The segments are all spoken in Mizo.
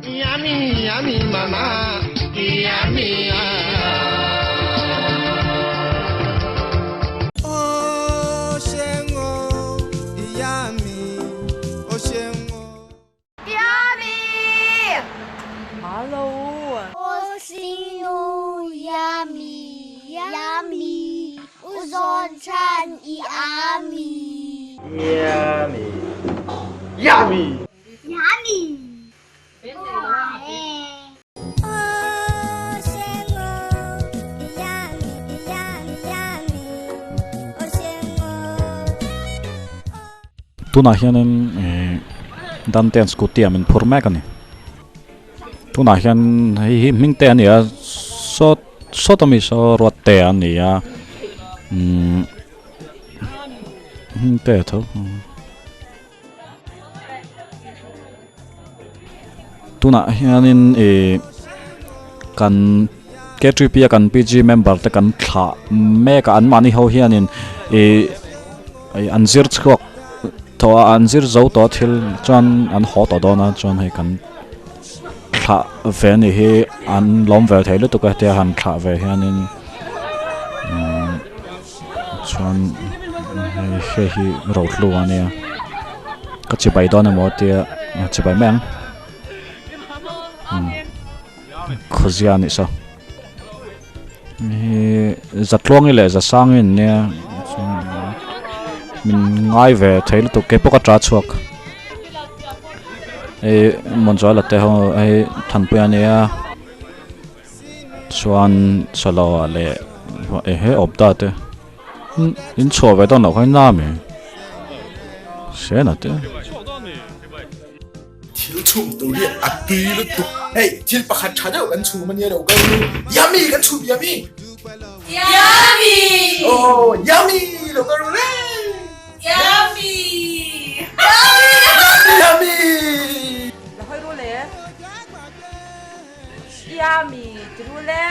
Yummy, yummy, mama. Yummy. Tunah hianin ih Dante an scooty ah min phur mek a ni. Tunah hian hei hi hming te a ni a saw sawta mi saw ruat te a ni a umm hming te a tho. Tunah hianin ih kan K3P a kan PG member te kan thlah mek a anmahni ho hianin ih an zir chhuak tawh a an zir zo tawh a thil chuan an haw tawh dawn a chuan hei kan thlah ve anih hi an lawm ve thei lutuk a hetia han thlah ve hianin umm chuan hei hi rohlu a nia ka chibai dawn emaw tia chibai mai ang umm khawzia a nih saw hei zatluangi leh zasangi an nia min ngai ve thei lutuk keipawh ka ta chhuak hei Manzuala te ho hei Thanpuia a nia chuan Sawloa leh ehe Awpda te in chhuah ve dawn loh kha ina ami Sena te. Thil chhum tur hi a tui lutuk. Hei thil pakhat tha deuh kan chhum ania lo kal nu. Yummy kan chhum yummy. Yummy. Oh yummy lo kal ru le. Yummy. Yummy. La hoi ru le. Yummy ti ru le.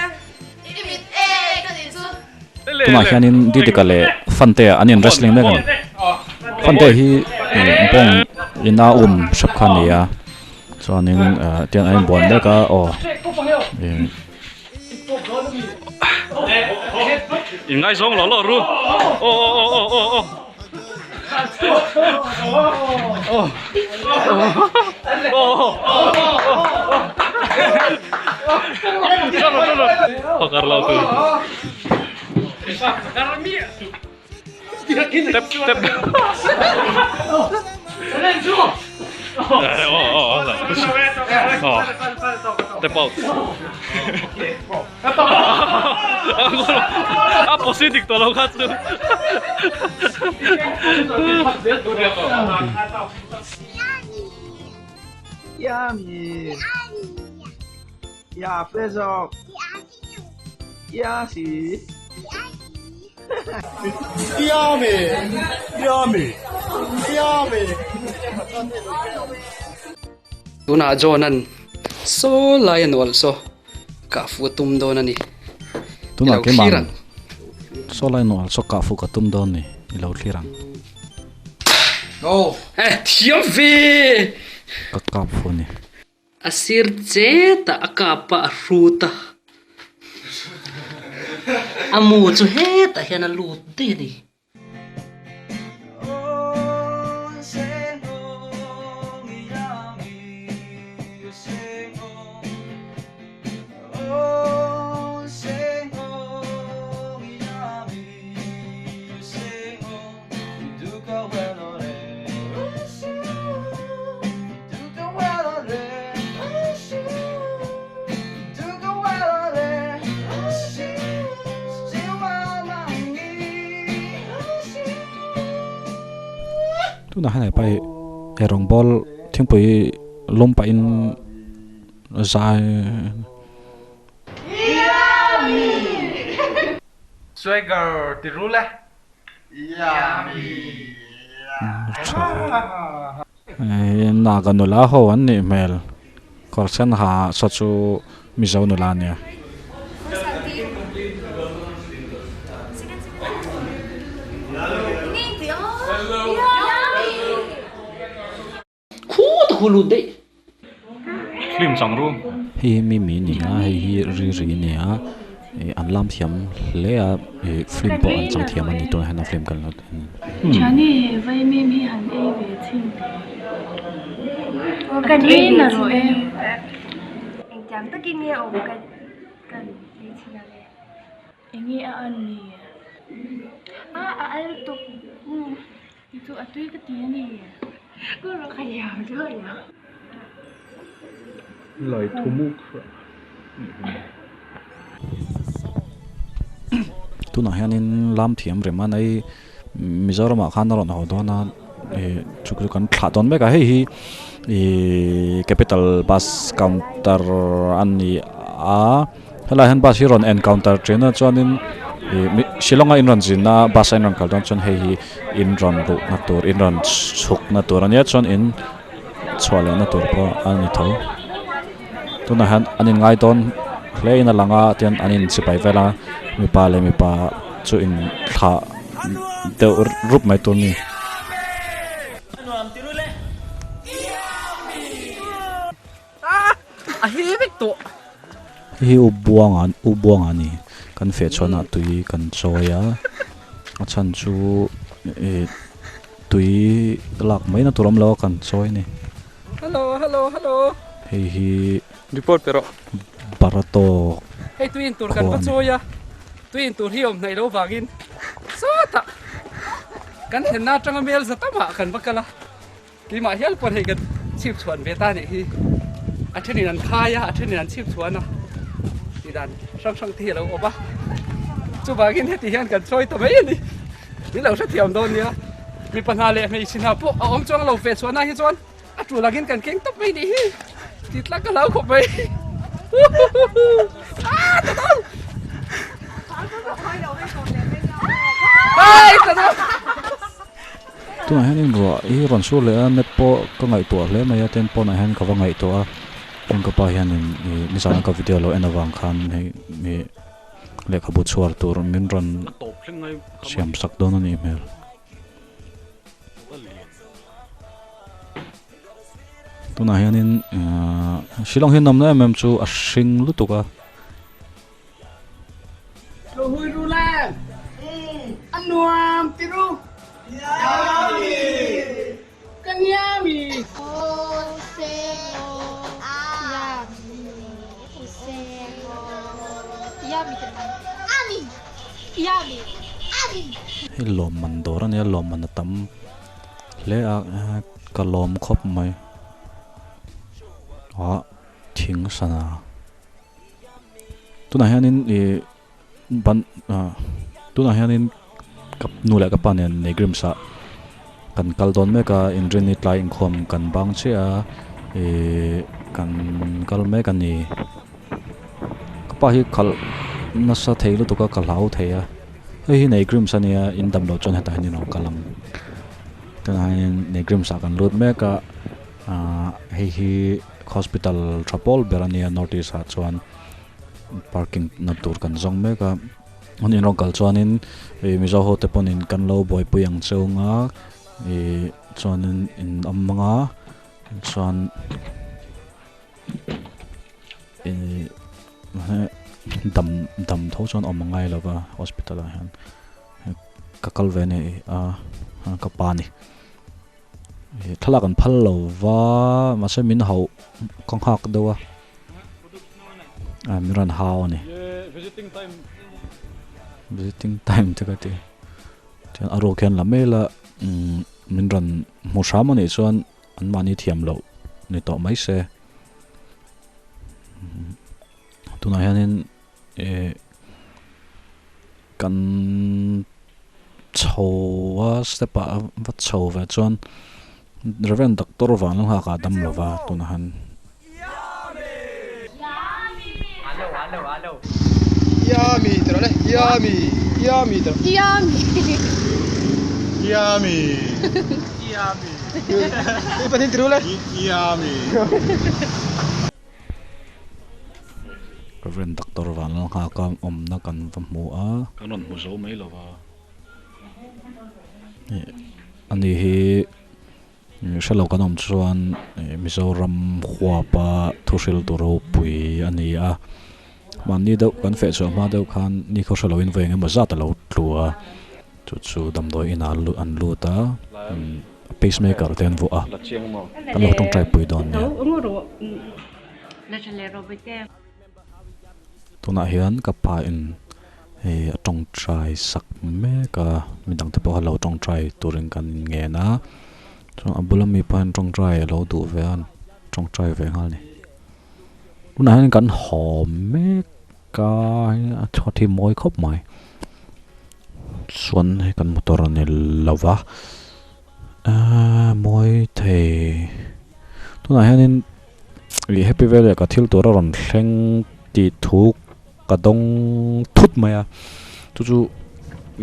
I mit e ka nih chu. Tunah hianin Didika leh Fante an in wrestling mek a ni. Fante hi bawng ina um hrep kha a ni a, chuanin tiang an inbuan mek a aw. Inngaizawng lo lo ru. Aw aw aw aw aw aw. A posi dik tawh lo kha chu. Yummy. Ya fe zawk. Ya si. Yummy. Yummy. Yummy. Tunah John-a'n saw lai a nual saw kah fuh a tum dawn a ni. Tunah keimah saw lai nual saw kah fuh ka tum dawn a ni. I lo thlir ang. Oh, eh, thiam ve! Ka kap fuh a ni. A sir chet a, a kap a, a hrut a. A mu chu hetah hian a lut daih a ni. Tunah hian hepa hi eirawng bawl thingpui lum pahin zai. Swagger ti rul e. Naga nula ho an nih hmel kawr sen ha saw chu Mizo nula a nia. Khut a khu lut daih. Film chang ru. Hei hi Mimi a ni a, hei hi Riri a ni a, ih an lam thiam hle a, ih film pawh an chang thiam a ni tunah hian a film kan lo en. Thiani he vaimim hi han ei ve chhin teh. A tui na rawh e. Engtiang takin nge awm kan kan ei chhin ang e. Enge a an ni? A a al lutuk. Ti chu a tui ka ti a ni. Ka rawh ka liam dawn lo. Lai thu muk hrah. Tunah hianin lam thiam rem a nei Mizoramah khan a rawn haw dawn a ih chu chu kan thlah dawn mek a hei hi ihh capital bus counter a ni a helaiah hian bus hi rawn encounter thin a chuanin ih Shillong a in rawn zin a bus a in rawn kal dawn chuan hei hi in rawn luhna tur in rawn chhukna tur a nia chuan in chhuah lehna tur pawh a ni tho tunah hian an inngai dawn hle in a lang a tian an inchibai vel a mipa leh mipa chu inthlah deuh rup mai tur a ni. Hei hi u buanga u buanga a ni kan feh chhuanah tui kan chawi a a chhan chu ih tui lak mai na tur awm lo a kan chawi a ni. Hello hello hello. Hei hi report pe rawh. Barato Hei tui in tur kan va chawi a tui in tur hi awm hnaih lo vangin sawtah kan thlenna atanga mel za tamah kan va kal a keimah hial pawn hei kan chhip chhuan ve ta nih hi a thenin an khai a a thenin an chhip chhuan a tih dan hrang hrang te hi a lo awm a chuvangin heti hian kan chawi ta mai a ni. Min lo hrethiam dawn nia, mipa hna leh hmeichhe hna pawh a awm chuang lo ve chhuahna hi chuan a tul angin kan keng tawp mai nih hi tih tlak ka hlau khawp mai. Ah ta dawn! Ai ta dawn! Tunah hianin ruah hi rawn sur leh a, net pawh ka ngaihtuah hle mai a, tin pawnah hian ka va ngaihtuah a, tin ka pa hianin ih nizana ka video lo en avang khan hei ih Lehkhabu chhuar tur min rawn siam sak dawn a nih hmel. Tunah hianin Shillong hi nawmna em em chu a hring lutuk a. Hei lawmman dawr a nia lawmman a tam hle a ka lawm khawp mai ah thing sana tunah hianin ih ban ah tunah hianin ka nu leh ka pa nen Negrims ah kan kal dawn mek a inrinni tlai inkhawm kan bang chiah a ihh kan kal mek a ni ka pa hi khalh nasa thei lutuk a ka hlau thei a hei hi Negrims a nia in dam loh chuan hetah hian in rawn kal ang tunah hian Negrims ah kan lut mek a ah hei hi hospital tha pawl ber a nia north east ah chuan. Parking na tur kan zawng mek a an in rawn kal chuanin ih mizo ho te pawhin kan lo buaipui ang cheu anga ih chuanin in awm anga chuan ih dam dam tho chuan awm a ngai lo va hospital ah hian ka kal ve a ni a ka pa a ni. Thlalak an phal lo va mahse min hauh ka nghak deuh a min rawn hau a ni visiting time te ka ti chuan a ruak hian la mai la min rawn hmu hram a nih chuan an mahni thiam loh ni tawh mai se tunah hianin ih Kan chho a step ah va chho ve chuan Reverend Doctor vang nghak ah dam lo va tunah hian. Reverend Doctor Vanlalnghaka awmna kan va hmu a. Kan rawn hmu zo mai lo va. Ani hi Hre lo kan awm chuan Mizoram huapa thuhril tur ropui a ni a. Mahni deuh kan feh chhuah hma deuh khan nikhaw hre loin vawi engemaw zat a lo tlu a, chu chu damdawi inah an lut a, pacemaker te an vuah a, kan lo tawngtai pui dawn nia. Tunah hian ka pa in a tawngtai sak mek a, midang te pawh kha lo tawngtai turin kan ngen a, chuan a bula mi pawh hian tawngtai a lo duh ve a, tawngtai ve nghal a ni. Tunah hian kan haw mek a a chhuat hi mawi khawp mai chuan hei kan motor a ni lo va ahh mawi thei tunah hianin ih happy valley ah ka thil tur a rawn thleng tih thu ka dawng thut mai a chu chu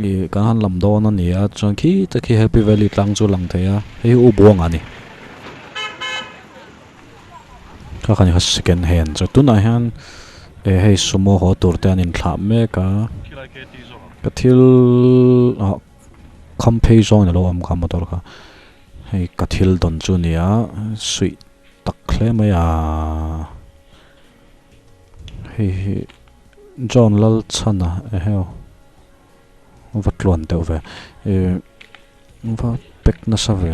ih kan han lam dawn a ni a chuan khi te khi happy valley tlang chu a lang thei a hei hi u buanga a ni. Kha kha ni kha second hand chu tunah hian eh hei sumo haw tur te an inthlah mek a ka thil ah kham phei zawng in alo awm kha motor kha hei ka thil dawn chu a ni a suih tak hle mai a hei hi John Lalchhana eheu va tluan deuh ve ih va pack nasa ve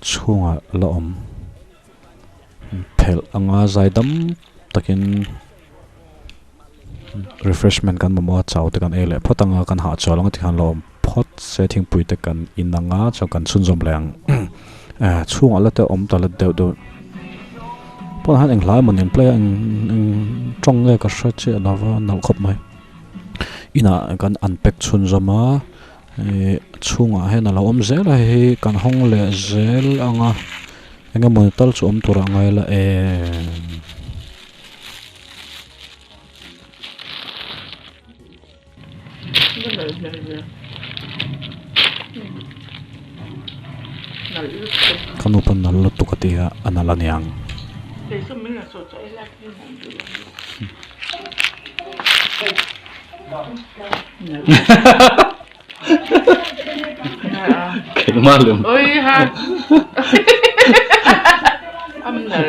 chhungah la awm phelh anga zai dam takin refreshment kan mamawh a chau te kan ei leh phawt anga kan hahchawl anga tikhan la awm phawt se thingpui te kan in anga chuan kan chhunzawm leh ang eh chhungah la te awm ta la deuh deuh pawnah hian eng hlai emaw ni an play a eng eng tawng nge ka hre chiah lo va nalh khawp mai inah kan unpack chhunzawm a. Ih chhungah hian a lo awm zel a hei hi kan hawng leh zel ang a eng emawni tal chu awm turah ngai la em. Ka nu pawn nalh lutuk a ti a a nalh a niang. Keimah lem. Oi ha. Am nal.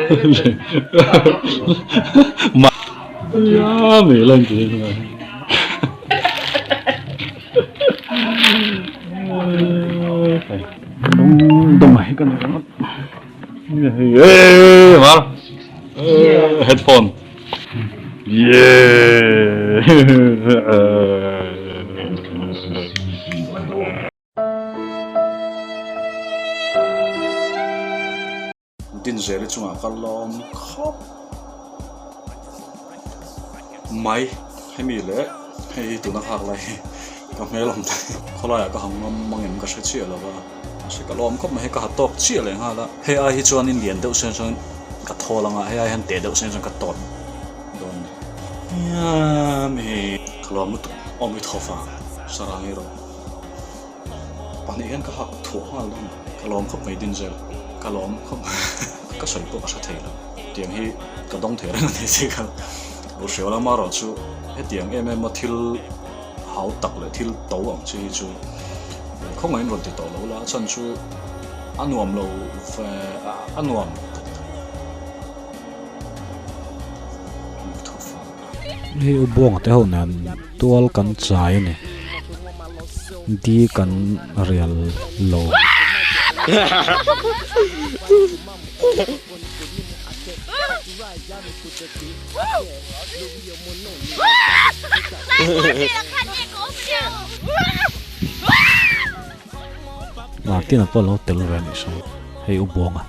Ma. Ya mi lan ti. Dong dong ai kan ringot. Ê mal. Headphone. Yeah. Din zel hi chungah ka lawm khawp mai hemi leh hei hi tuna khak lai hi ka hmel awm thei khawlaiah ka hang ngam mang em ka hre chiah lo va mahse ka lawm khawp mai hei ka ha tawk chiah leh nghal a hei ai hi chuanin lian deuh sen chuan ka thawl anga hei ai hian teh deuh sen chuan ka tawt dawn a ni ka lawm lutuk awm hi thaw fa sarang erawh. Pahnih hian ka hak thuah nghal dawn a, ka lawm khawp mai Dinzel, ka lawm khawp ka sawi pawh ka hre thei lo, tiang hi ka dawng thei reng a ni tih kha lo hria ula amaherawh chu hetiang em em a thil hau tak leh thil to ang chi hi chu khawngaihin rawn ti tawh lo la a chhan chu a nuam lo ve a nuam Hei u Buanga te ho nen tual kan chai a ni. Di kan rial lo. Martin-a pawh a lo tel ve a nih saw. Hei u Buanga.